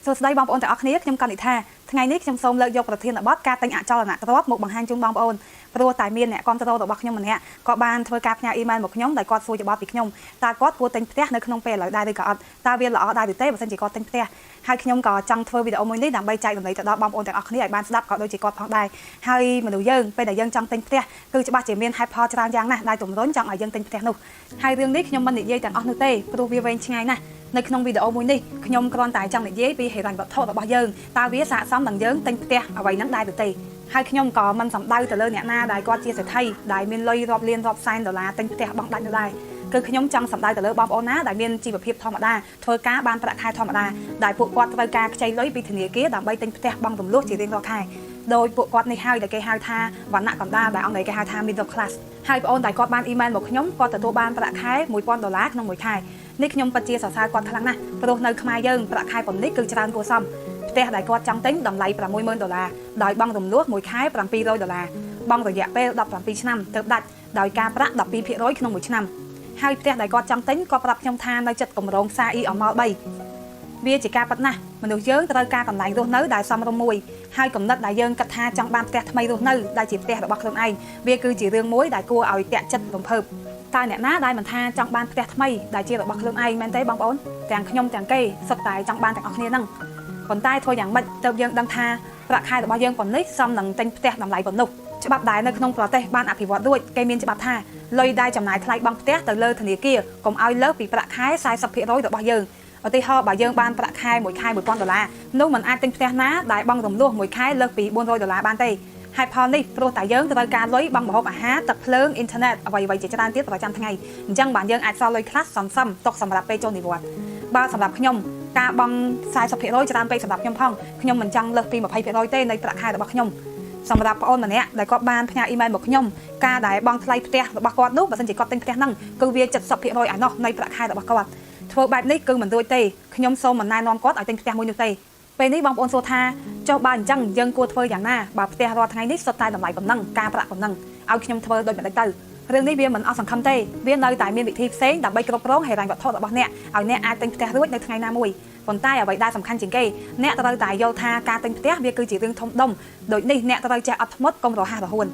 សួស្តីបងប្អូនទាំងអស់គ្នាខ្ញុំកណ្ណិថាថ្ងៃនេះខ្ញុំសូមលើកយកប្រធានបទការទិញអចលនទ្រព្យមកបង្ហាញជូនបងប្អូនព្រោះតែមានអ្នកគាំទ្ររបស់ខ្ញុំម្នាក់ក៏បានធ្វើការផ្ញើអ៊ីមែលមកខ្ញុំដោយគាត់សួរយោបល់ពីខ្ញុំតើគាត់គួរទិញផ្ទះនៅក្នុងពេលឥឡូវដែរឬក៏អត់តើវាល្អដែរឬទេបើសិនជាគាត់ទិញផ្ទះហើយខ្ញុំក៏ចង់ធ្វើវីដេអូមួយនេះដើម្បីចែករំលែកទៅដល់បងប្អូនទាំងអស់គ្នាឲ្យបានស្ដាប់ក៏ដូចជាគាត់ផងដែរហើយមនុស្សយើងពេលដែលយើងចង់ទិញផ្ទះគឺច្បាស់ជាមានហេតុផលច្រើនយ៉ាងណាស់ដែលជំរុញចង់ឲ្យយើងទិញផ្ទះនោះហើយរឿងនេះខ្ញុំមិននិយាយទាំងអស់នោះទេព្រោះវាវែងឆ្ងាយណាស់នៅក្នុងវីដេអូមួយនេះខ្ញុំគ្រាន់តែចង់និយាយពីហិរញ្ញវត្ថុរបស់យើងតើវាស័ក្តិសមនឹងយើងទិញផ្ទះអ្វីហ្នឹងដែរឬទេហើយខ្ញុំក៏មិនសំដៅទៅលើអ្នកណាដែលគាត់ជាសេដ្ឋីដែលមានលុយរាប់លានរាប់សែនដុល្លារទិញផ្ទះបង់ដាច់នោះដែរគឺខ្ញុំចង់សំដៅទៅលើបងប្អូនណាដែលមានជីវភាពធម្មតាធ្វើការបានប្រាក់ខែធម្មតាដែលពួកគាត់ត្រូវការខ្ចីលុយពីធនាគារដើម្បីទិញផ្ទះបង់រំលោះជារៀងរាល់ខែដោយពួកគាត់នេះហើយដែលគេហៅថាវណ្ណៈកណ្ដាលដែលអង់គ្លេសគេហៅថា middle class ហើយបងអូនដែលគាត់បានអ៊ីមែលមកខ្ញុំគាត់ទទួលបានប្រាក់ខែ1000ដុល្លារក្នុងមួយខែនេះខ្ញុំពិតជាសរសើរគាត់ខ្លាំងណាស់ព្រោះនៅខ្មែរយើងប្រាក់ខែប៉ុននេះគឺច្រើនគួរសមផ្ទះដែលគាត់ចង់ទិញតម្លៃ60000ដុល្លារដោយបង់រំលោះមួយខែ700ដុល្លារបង់រយៈពេល17ឆ្នាំទើបដាច់ដោយការប្រាក់12%ក្នុងមួយឆ្នាំហើយផ្ទះដែលគាត់ចង់ទិញគាត់ប្រាប់ខ្ញុំថានៅចិត្តគម្រោងផ្សារ AEON Mall 3វាជាការពិតណាស់មនុស្សយើងត្រូវការកន្លែងរស់នៅដែលសមរម្យមួយហើយគំនិតដែលយើងគិតថាចង់បានផ្ទះថ្មីរស់នៅដែលជាផ្ទះរបស់ខ្លួនឯងវាគឺជារឿងមួយដែលគួរឲ្យតាក់ចិត្តរំភើបតើអ្នកណាដែលមិនថាចង់បានផ្ទះថ្មីដែលជារបស់ខ្លួនឯងមែនទេបងប្អូនទាំងខ្ញុំទាំងគេសុទ្ធតែចង់បានទាំងអស់គ្នាហ្នឹងប៉ុន្តែធ្វើយ៉ាងម៉េចទើបយើងដឹងថាប្រាក់ខែរបស់យើងប៉ុណ្នេះសមនឹងទិញផ្ទះតម្លៃប៉ុណ្ណោះច្បាប់ដែលនៅក្នុងប្រទេសបានអភិវឌ្ឍរួចគេមានច្បាប់ថាលុយដែលចំណាយថ្លៃបង់ផ្ទះទៅលើធនាគារកុំឲ្យលើសពីប្រាក់ខែ40%របស់យើងឧទាហរណ៍បើយើងបានប្រាក់ខែមួយខែ1000ដុល្លារនោះมันអាចទិញផ្ទះណាដែលបង់រំលោះមួយខែលើសពី400ដុល្លារបានទេហេតុផលនេះព្រោះតែយើងត្រូវការលុយបង់ម្ហូបអាហារទឹកភ្លើងអ៊ីនធឺណិតអ្វីៗជាច្រើនទៀតប្រចាំថ្ងៃអញ្ចឹងបានយើងអាចសល់លុយខ្លះសន្សំទុកសម្រាប់ពេលចូលនិវត្តន៍បើសម្រាប់ខ្ញុំការបង់40%ច្រើនពេកសម្រាប់ខ្ញុំផងខ្ញុំមិនចង់លើសពី20%ទេនៃប្រាក់ខែរបស់ខ្ញុំសម្រាប់ប្អូនម្នាក់ដែលគាត់បានផ្ញើអ៊ីមែលមកខ្ញុំការដែលបង់ថ្លៃផ្ទះរបស់គាត់នោះបើសិនជាគាត់ទិញផ្ទះហ្នឹងគឺវា70%ឯណោះនៃប្រាក់ខែរបស់គាត់ធ្វើបែបនេះគឺមិនរួចទេខ្ញុំសូមមិនណែនាំគាត់ឲ្យទិញផ្ទះមួយនោះទេពេលនេះបងប្អូនសួរថាចុះបើអញ្ចឹងយើងគួរធ្វើយ៉ាងណាបើផ្ទះរាល់ថ្ងៃនេះសុទ្ធតែតម្លៃប៉ុណ្ណឹងការប្រាក់ប៉ុណ្ណឹងឲ្យខ្ញុំធ្វើដូចម្ដេចទៅរឿងនេះវាមិនអស់សង្ឃឹមទេវានៅតែមានវិធីផ្សេងដើម្បីគ្រប់គ្រងហិរញ្ញវត្ថុរបស់អ្នកឲ្យអ្នកអាចទិញផ្ទះរួចនៅថ្ងៃណាមួយប៉ុន្តែអ្វីដែលសំខាន់ជាងគេអ្នកត្រូវតែយល់ថាការទិញផ្ទះវាគឺជារឿងធំដុំដូចនេះអ្នកត្រូវចេះអត់ធ្មត់កុំរហ័សរហួន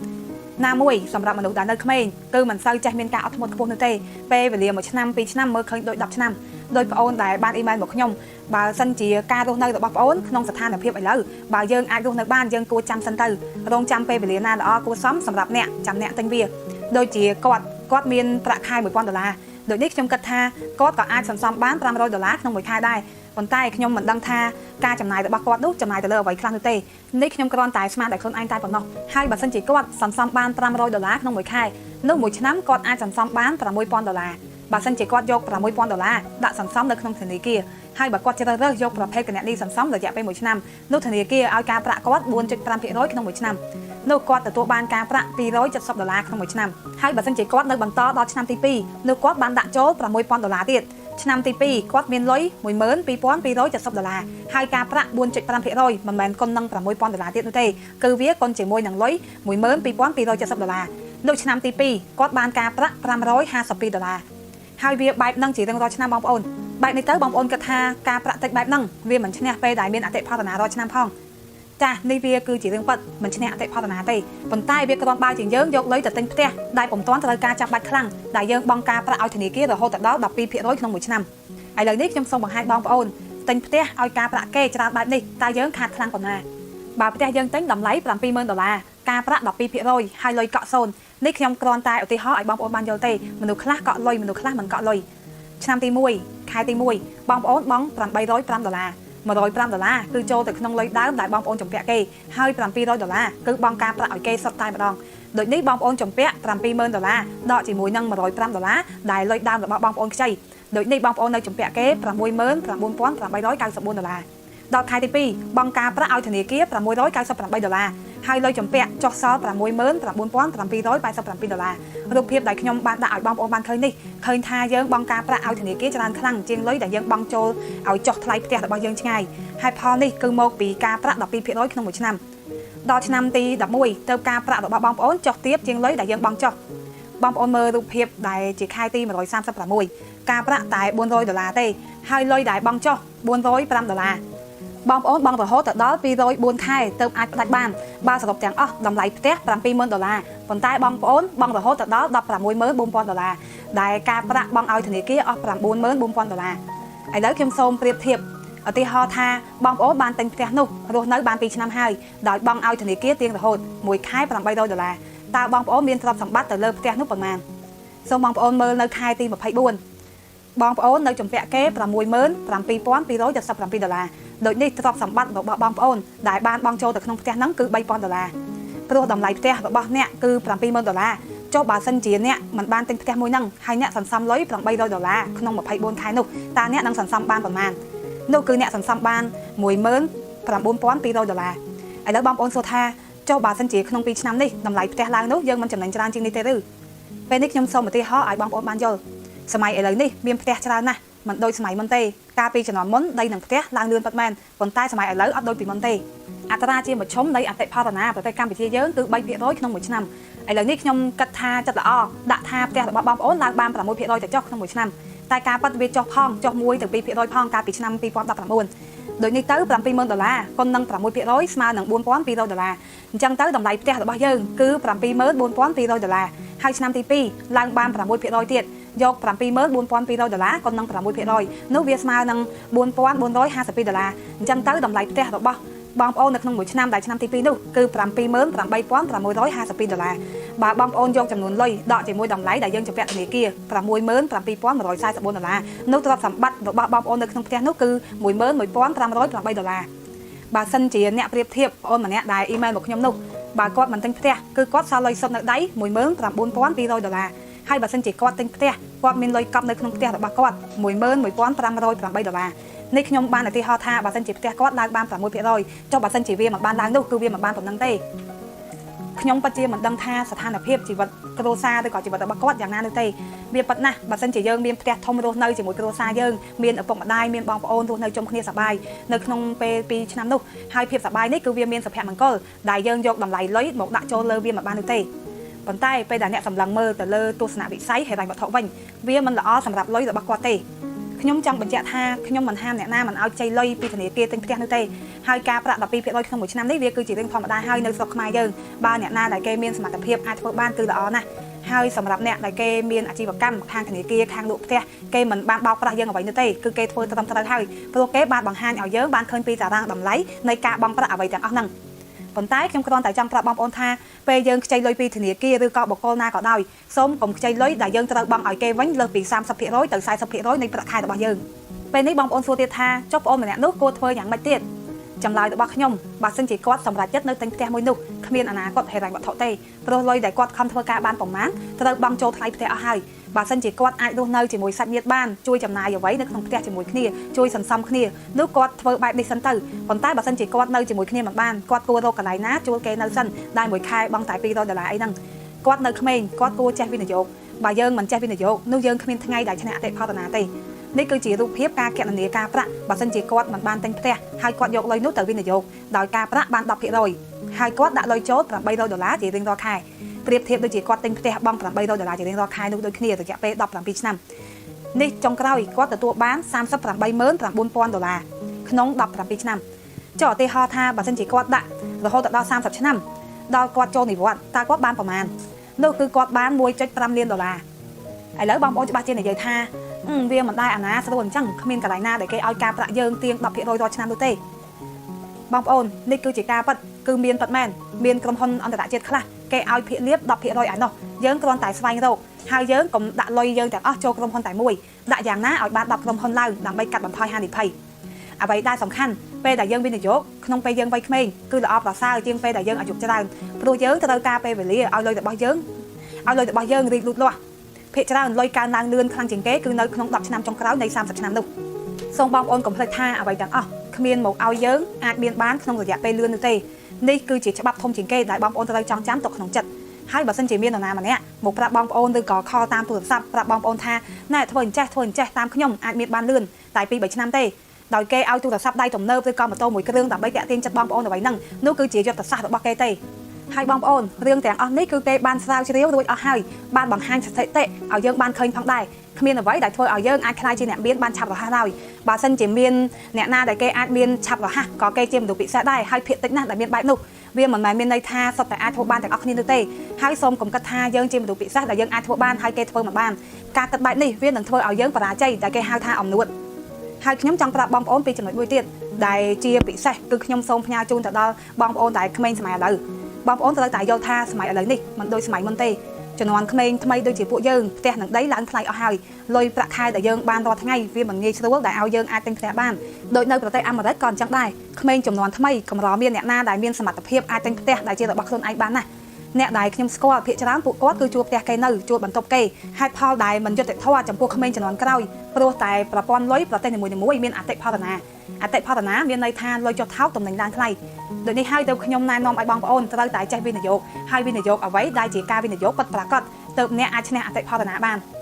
ណាមួយសម្រាប់មនុស្សដែលនៅក្មេងគឺមិនសូវចេះមានការអត់ធ្មត់ខ្ពស់នោះទេពេលវេលាមួយឆ្នាំពីរឆ្នាំមើលឃើញដូច10ឆ្នាំដោយប្អូនដែលបានអ៊ីមែលមកខ្ញុំបើសិនជាការរស់នៅរបស់ប្អូនក្នុងស្ថានភាពឥឡូវបើយើងអាចរស់នៅបានយើងគួរចាំសិនទៅរងចាំពេលវេលាណាល្អគួរសមសម្រាប់អ្នកចាំអ្នកទិញវាដូចជាគាត់គាត់មានប្រាក់ខែ1000ដុល្លារដូចនេះខ្ញុំគិតថាគាត់ក៏អាចសន្សំបាន500ដុល្លារក្នុងមួយខែដែរប៉ុន្តែខ្ញុំមិនដឹងថាការចំណាយរបស់គាត់នោះចំណាយទៅលើអ្វីខ្លះនោះទេនេះខ្ញុំគ្រាន់តែស្មានតែខ្លួនឯងតែប៉ុណ្ណោះហើយបើសិនជាគាត់សន្សំបាន500ដុល្លារក្នុងមួយខែនោះមួយឆ្នាំគាត់អាចសន្សំបាន6000ដុល្លារបើសិនជាគាត់យក6000ដុល្លារដាក់សន្សំនៅក្នុងធនាគារហើយបើគាត់ជ្រើសរើសយកប្រភេទគណនីសន្សំរយៈពេល1ឆ្នាំនោះធនាគារឲ្យការប្រាក់គាត់4.5%ក្នុងមួយឆ្នាំនោះគាត់ទទួលបានការប្រាក់270ដុល្លារក្នុងមួយឆ្នាំហើយបើសិនជាគាត់នៅបន្តដល់ឆ្នាំទី2នោះគាត់បានដាក់ចូល6000ដុល្លារទៀតឆ្នាំទី2គាត់មានលុយ12270ដុល្លារហើយការប្រាក់4.5%មិនមែនគុណនឹង6000ដុល្លារទៀតនោះទេគឺវាគុណជាមួយនឹងលុយ12270ដុល្លារនោះឆ្នាំទី2គាត់បានការប្រាក់552ដុល្លារហើយវាបែបហ្នឹងជារៀងរាល់ឆ្នាំបងប្អូនបែបនេះទៅបងប្អូនគិតថាការប្រាក់តិចបែបហ្នឹងវាមិនឈ្នះពេលដែលមានអតិផរណារាល់ឆ្នាំផងចាស់នេះវាគឺជារឿងពិតមិនឈ្នះអតិផរណាទេប៉ុន្តែវាគ្រាន់បើជាងយើងយកលុយទៅទិញផ្ទះដែលពុំទាន់ត្រូវការចាំបាច់ខ្លាំងដែលយើងបង់ការប្រាក់ឲ្យធនាគាររហូតដល់12%ក្នុងមួយឆ្នាំឥឡូវនេះខ្ញុំសូមបង្ហាញបងប្អូនទិញផ្ទះឲ្យការប្រាក់គេច្រើនបែបនេះតើយើងខាតខ្លាំងប៉ុណ្ណាបើផ្ទះយើងទិញតម្លៃ70000ដុល្លារការប្រាក់12%ហើយលុយកក់សូន្យនេះខ្ញុំគ្រាន់តែឧទាហរណ៍ឲ្យបងប្អូនបានយល់ទេមនុស្សខ្លះកក់លុយមនុស្សខ្លះមិនកក់លុយឆ្នាំទី1ខែទី1បងប្អូនបង់805ដុល្លារ105ដុល្លារគឺចូលទៅក្នុងលុយដើមដែលបងប្អូនជំពាក់គេហើយ700ដុល្លារគឺបង់ការប្រាក់ឲ្យគេសុទ្ធតែម្ដងដូចនេះបងប្អូនជំពាក់70000ដុល្លារដកជាមួយនឹង105ដុល្លារដែលលុយដើមរបស់បងប្អូនខ្ចីដូចនេះបងប្អូននៅជំពាក់គេ69894ដុល្លារដល់ខែទី2បង់ការប្រាក់ឲ្យធនាគារ698ដុល្លារហើយលុយជំពាក់ចុះសល់69787ដុល្លាររូបភាពដែលខ្ញុំបានដាក់ឲ្យបងប្អូនបានឃើញនេះឃើញថាយើងបង់ការប្រាក់ឲ្យធនាគារច្រើនខ្លាំងជាងលុយដែលយើងបង់ចូលឲ្យចុះថ្លៃផ្ទះរបស់យើងឆ្ងាយហើយផលនេះគឺមកពីការប្រាក់12%ក្នុងមួយឆ្នាំដល់ឆ្នាំទី11ទៅការប្រាក់របស់បងប្អូនចុះទាបជាងលុយដែលយើងបង់ចុះបងប្អូនមើលរូបភាពដែលជាខែទី136ការប្រាក់តែ400ដុល្លារទេហើយលុយដែលបង់ចុះ405ដុល្លារ បងប្អូនបង់រហូតទៅដល់204ខែទើបអាចផ្ដាច់បានបើសរុបទាំងអស់តម្លៃផ្ទះ70000ដុល្លារប៉ុន្តែបងប្អូនបង់រហូតទៅដល់164,000ដុល្លារដែលការប្រាក់បង់ឲ្យធនាគារអស់94000ដុល្លារឥឡូវខ្ញុំសូមប្រៀបធៀបឧទាហរណ៍ថាបងប្អូនបានទិញផ្ទះនោះរស់នៅបាន2ឆ្នាំហើយដោយបង់ឲ្យធនាគារទៀងរហូតមួយខែ800ដុល្លារតើបងប្អូនមានទ្រព្យសម្បត្តិទៅលើផ្ទះនោះប៉ុន្មានសូមបងប្អូនមើលនៅខែទី24បងប្អូននៅជំពាក់គេ67277ដុល្លារដូចនេះទ្រព្យសម្បត្តិរបស់បងប្អូនដែលបានបង់ចូលទៅក្នុងផ្ទះហ្នឹងគឺ3000ដុល្លារព្រោះតម្លៃផ្ទះរបស់អ្នកគឺ70000ដុល្លារចុះបើសិនជាអ្នកមិនបានទិញផ្ទះមួយហ្នឹងហើយអ្នកសន្សំលុយ800ដុល្លារក្នុង24ខែនោះតើអ្នកនឹងសន្សំបានប៉ុន្មាននោះគឺអ្នកសន្សំបាន19200ដុល្លារឥឡូវបងប្អូនសួរថាចុះបើសិនជាក្នុង2ឆ្នាំនេះតម្លៃផ្ទះឡើងនោះយើងមិនចំណេញច្រើនជាងនេះទេឬពេលនេះខ្ញុំសូមឧទាហរណ៍ឲ្យបងប្អូនបានយល់សម័យឥឡូវនេះមានផ្ទះច្រើនណាស់មិនដូចសម័យមុនទេកាលពីជំនាន់មុនដីនិងផ្ទះឡើងលឿនពិតមែនប៉ុន្តែសម័យឥឡូវអត់ដូចពីមុនទេអត្រាជាមធ្យមនៃអតិផរណាប្រទេសកម្ពុជាយើងគឺ3%ក្នុងមួយឆ្នាំឥឡូវនេះខ្ញុំគិតថាចិត្តល្អដាក់ថាផ្ទះរបស់បងប្អូនឡើងបាន6%ទៅចុះក្នុងមួយឆ្នាំតែការពិតវាចុះផងចុះ1ទៅ2%ផងកាលពីឆ្នាំ2019ដូចនេះទៅ70000ដុល្លារគុណនឹង6%ស្មើនឹង4200ដុល្លារអញ្ចឹងទៅតម្លៃផ្ទះរបស់យើងគឺ74200ដុល្លារហើយឆ្នាំទី2ឡើងបាន6%ទៀតយក74200ដុល្លារគុណនឹង6%នោះវាស្មើនឹង4452ដុល្លារអញ្ចឹងទៅតម្លៃផ្ទះរបស់បងប្អូននៅក្នុងមួយឆ្នាំដែលឆ្នាំទី2នោះគឺ78652ដុល្លារបើបងប្អូនយកចំនួនលុយដកជាមួយតម្លៃដែលយើងជំពាក់ធនាគារ67144ដុល្លារនោះទ្រព្យសម្បត្តិរបស់បងប្អូននៅក្នុងផ្ទះនោះគឺ11508ដុល្លារបើសិនជាអ្នកប្រៀបធៀបបងប្អូនម្នាក់ដែលអ៊ីមែលមកខ្ញុំនោះបើគាត់មិនទិញផ្ទះគឺគាត់សល់លុយសុទ្ធនៅដៃ19200ដុល្លារហើយបើសិនជាគាត់ទិញផ្ទះគាត់មានលុយកប់នៅក្នុងផ្ទះរបស់គាត់11508ដុល្លារនេះខ្ញុំបានឧទាហរណ៍ថាបើសិនជាផ្ទះគាត់ឡើងបាន6%ចុះបើសិនជាវាមិនបានឡើងនោះគឺវាមិនបានប៉ុណ្ណឹងទេខ្ញុំពិតជាមិនដឹងថាស្ថានភាពជីវិតគ្រួសារឬក៏ជីវិតរបស់គាត់យ៉ាងណានោះទេវាពិតណាស់បើសិនជាយើងមានផ្ទះធំរស់នៅជាមួយគ្រួសារយើងមានឪពុកម្ដាយមានបងប្អូនរស់នៅជុំគ្នាសប្បាយនៅក្នុងពេល2ឆ្នាំនោះហើយភាពសប្បាយនេះគឺវាមានសុភមង្គលដែលយើងយកតម្លៃលុយមកដាក់ចូលលើវាមិនបាននោះទេប៉ុន្តែពេលដែលអ្នកសម្លឹងមើលទៅលើទស្សនវិស័យហិរញ្ញវត្ថុវិញវាមិនល្អសម្រាប់លុយរបស់គាត់ទេខ្ញុំចង់បញ្ជាក់ថាខ្ញុំមិនហាមអ្នកណាមិនឲ្យខ្ចីលុយពីធនាគារទិញផ្ទះនោះទេហើយការប្រាក់12%ក្នុងមួយឆ្នាំនេះវាគឺជារឿងធម្មតាហើយនៅស្រុកខ្មែរយើងបើអ្នកណាដែលគេមានសមត្ថភាពអាចធ្វើបានគឺល្អណាស់ហើយសម្រាប់អ្នកដែលគេមានអាជីវកម្មខាងធនាគារខាងលក់ផ្ទះគេមិនបានបោកប្រាស់យើងអ្វីនោះទេគឺគេធ្វើត្រឹមត្រូវហើយព្រោះគេបានបង្ហាញឲ្យយើងបានឃើញពីតារាងតម្លៃនៃការបង់ប្រាក់អ្វីទាំងអស់ហ្នឹងប៉ុន្តែខ្ញុំគ្រាន់តែចង់ប្រាប់បងប្អូនថាពេលយើងខ្ចីលុយពីធនាគារឬក៏បុគ្គលណាក៏ដោយសូមកុំខ្ចីលុយដែលយើងត្រូវបង់ឲ្យគេវិញលើសពី30%ទៅ40%នៃប្រាក់ខែរបស់យើងពេលនេះបងប្អូនសួរទៀតថាចុះបងប្អូនម្នាក់នោះគួរធ្វើយ៉ាងម៉េចទៀតចម្លើយរបស់ខ្ញុំបើសិនជាគាត់សម្រេចចិត្តនៅទិញផ្ទះមួយនោះគ្មានអនាគតហិរញ្ញវត្ថុទេព្រោះលុយដែលគាត់ខំធ្វើការបានប្រមាណត្រូវបង់ចូលថ្លៃផ្ទះអស់ហើយបើសិនជាគាត់អាចរស់នៅជាមួយសាច់ញាតិបានជួយចំណាយអ្វីនៅក្នុងផ្ទះជាមួយគ្នាជួយសន្សំគ្នានោះគាត់ធ្វើបែបនេះសិនទៅប៉ុន្តែបើសិនជាគាត់នៅជាមួយគ្នាមិនបានគាត់គួររកកន្លែងណាជួលគេនៅសិនដែលមួយខែបង់តែ200ដុល្លារអីហ្នឹងគាត់នៅក្មេងគាត់គួរចេះវិនិយោគបើយើងមិនចេះវិនិយោគនោះយើងគ្មានថ្ងៃដែលឈ្នះអតិផរណាទេនេះគឺជារូបភាពការគណនាការប្រាក់បើសិនជាគាត់មិនបានទិញផ្ទះហើយគាត់យកលុយនោះទៅវិនិយោគដោយការប្រាក់បាន10%ហើយគាត់ដាក់លុយចូល800ដុល្លារជារៀងរាល់ខែប្រៀបធៀបដូចជាគាត់ទិញផ្ទះបង់800ដុល្លារជារៀងរាល់ខែនោះដូចគ្នារយៈពេល17ឆ្នាំនេះចុងក្រោយគាត់ទទួលបាន389,000ដុល្លារក្នុង17ឆ្នាំចុះឧទាហរណ៍ថាបើសិនជាគាត់ដាក់រហូតដល់30ឆ្នាំដល់គាត់ចូលនិវត្តន៍តើគាត់បានប្រមាណនោះគឺគាត់បាន1.5លានដុល្លារឥឡូវបងប្អូនច្បាស់ជានិយាយថាវាមិនដែរអាណាស្រួលអញ្ចឹងគ្មានកន្លែងណាដែលគេឲ្យការប្រាក់យើងទៀង10%រាល់ឆ្នាំនោះទេបងប្អូននេះគឺជាការពិតគឺមានពិតមែនមានក្រុមហ៊ុនអន្តរជាតិខ្លះគេឲ្យភាគលាភ10%ឯណោះយើងគ្រាន់តែស្វែងរកហើយយើងកុំដាក់លុយយើងទាំងអស់ចូលក្រុមហ៊ុនតែមួយដាក់យ៉ាងណាឲ្យបាន10ក្រុមហ៊ុនឡើងដើម្បីកាត់បន្ថយហានិភ័យអ្វីដែលសំខាន់ពេលដែលយើងវិនិយោគក្នុងពេលយើងវ័យក្មេងគឺល្អប្រសើរជាងពេលដែលយើងអាយុច្រើនព្រោះយើងត្រូវការពេលវេលាឲ្យលុយរបស់យើងរីកលូតលាស់ភាគច្រើនលុយកើនឡើងលឿនខ្លាំងជាងគេគឺនៅក្នុង10ឆ្នាំចុងក្រោយនៃ30ឆ្នាំនោះសូមបងប្អូនកុំភ្លេចថាអ្វីទាំងអស់គ្មានមកឲ្យយើងអាចមានបានក្នុងរយៈពេលលឿននោះទេនេះគឺជាច្បាប់ធំជាងគេដែលបងប្អូនត្រូវចងចាំទុកក្នុងចិត្តហើយបើសិនជាមាននរណាម្នាក់មកប្រាប់បងប្អូនឬក៏ខលតាមទូរស័ព្ទប្រាប់បងប្អូនថាណែធ្វើអញ្ចេះធ្វើអញ្ចេះតាមខ្ញុំអាចមានបានលឿនតែ2-3ឆ្នាំទេដោយគេឲ្យទូរស័ព្ទដៃទំនើបឬក៏ម៉ូតូមួយគ្រឿងដើម្បីតាក់ទាញចិត្តបងប្អូនអ្វីហ្នឹងនោះគឺជាយុទ្ធសាស្ត្ររបស់គេទេ ហើយបងប្អូនរឿងទាំងអស់នេះគឺគេបានស្រាវជ្រាវរួចអស់ហើយបានបង្ហាញស្ថិតិឲ្យយើងបានឃើញផងដែរគ្មានអ្វីដែលធ្វើឲ្យយើងអាចក្លាយជាអ្នកមានបានឆាប់រហ័សឡើយបើសិនជាមានអ្នកណាដែលគេអាចមានឆាប់រហ័សក៏គេជាមនុស្សពិសេសដែរហើយភាគតិចណាស់ដែលមានបែបនោះវាមិនមែនមានន័យថាសុទ្ធតែអាចធ្វើបានទាំងអស់គ្នានោះទេហើយសូមកុំគិតថាយើងជាមនុស្សពិសេសដែលយើងអាចធ្វើបានហើយគេធ្វើមិនបានការគិតបែបនេះវានឹងធ្វើឲ្យយើងបរាជ័យដែលគេហៅថាអំនួត ហើយខ្ញុំចង់ប្រាប់បងប្អូនពីចំណុចមួយទៀតដែលជាពិសេសគឺខ្ញុំសូមផ្ញើជូនទៅដល់បងប្អូនដែលក្មេងសម័យឥឡូវបងប្អូនត្រូវតែយល់ថាសម័យឥឡូវនេះមិនដូចសម័យមុនទេជំនាន់ក្មេងថ្មីដូចជាពួកយើងផ្ទះនឹងដីឡើងថ្លៃអស់ហើយលុយប្រាក់ខែដែលយើងបានរាល់ថ្ងៃវាមិនងាយស្រួលដែលឲ្យយើងអាចទិញផ្ទះបានដូចនៅប្រទេសអាមេរិកក៏អញ្ចឹងដែរក្មេងជំនាន់ថ្មីកម្រមានអ្នកណាដែលមានសមត្ថភាពអាចទិញផ្ទះដែលជារបស់ខ្លួនឯងបានណាស់ អ្នកដែលខ្ញុំស្គាល់ភាគច្រើនពួកគាត់គឺជួលផ្ទះគេនៅជួលបន្ទប់គេហេតុផលដែលមិនយុត្តិធម៌ចំពោះក្មេងជំនាន់ក្រោយព្រោះតែប្រព័ន្ធលុយប្រទេសនីមួយៗមានអតិផរណាអតិផរណាមានន័យថាលុយចុះថោកទំនិញឡើងថ្លៃដូចនេះហើយទៅខ្ញុំណែនាំឲ្យបងប្អូនត្រូវតែចេះវិនិយោគហើយវិនិយោគអ្វីដែលជាការវិនិយោគពិតប្រាកដទើបអ្នកអាចឈ្នះអតិផរណាបាន។